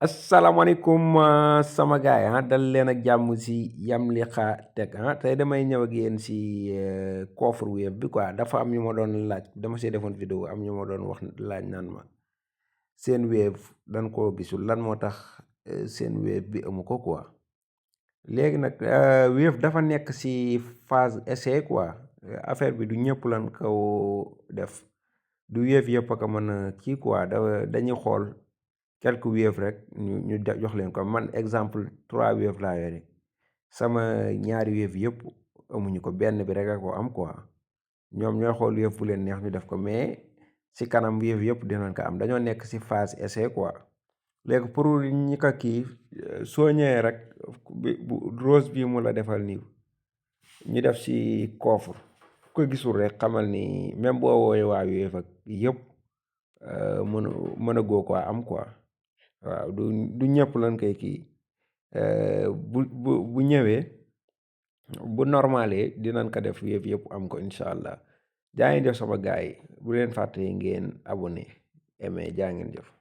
asalaamaaleykum sama gaay dal leen ak jàmm si Yamlixa Tech tey damay ñëw ak yéen si coffre Wave bi quoi. dafa am ñu ma doon laaj, dama see defoon vidéo, am ñu ma doon wax laaj naan ma seen Wave dañ koo gisul, lan moo tax seen Wave bi amu ko quoi. léegi nag Wave dafa nekk si phase essai quoi. affaire bi du ñëpp lan ko def, du Wave yëpp a ko mën a kii quoi. dañuy xool quelques Wave rek ñu jox leen ko. man exemple 3 Wave laa yore, sama ñaari Wave yëpp amuñu ko, benn bi rek a ko am quoi. ñoom ñooy xool Wave bu leen neex ñu def ko, mais si kanam Wave yëpp dinañ ko am. dañoo nekk si phase essai quoi. léegi pour ñi ko kii, soo ñëwee rek bu rose bii mu la defal nii ñu def si coffre, ku ko gisul rek xamal ni même boo woowee waa Wave ak yëpp mën a goo quoi am quoi. waaw du ñëpp lañ koy kii. bu ñëwee, bu normalee dinañ ko def Wave yëpp am ko incha allah. jaa ngeen jëf sama gars yi, bu leen fàtte ngeen abonné aimé. jaa ngeen jëf.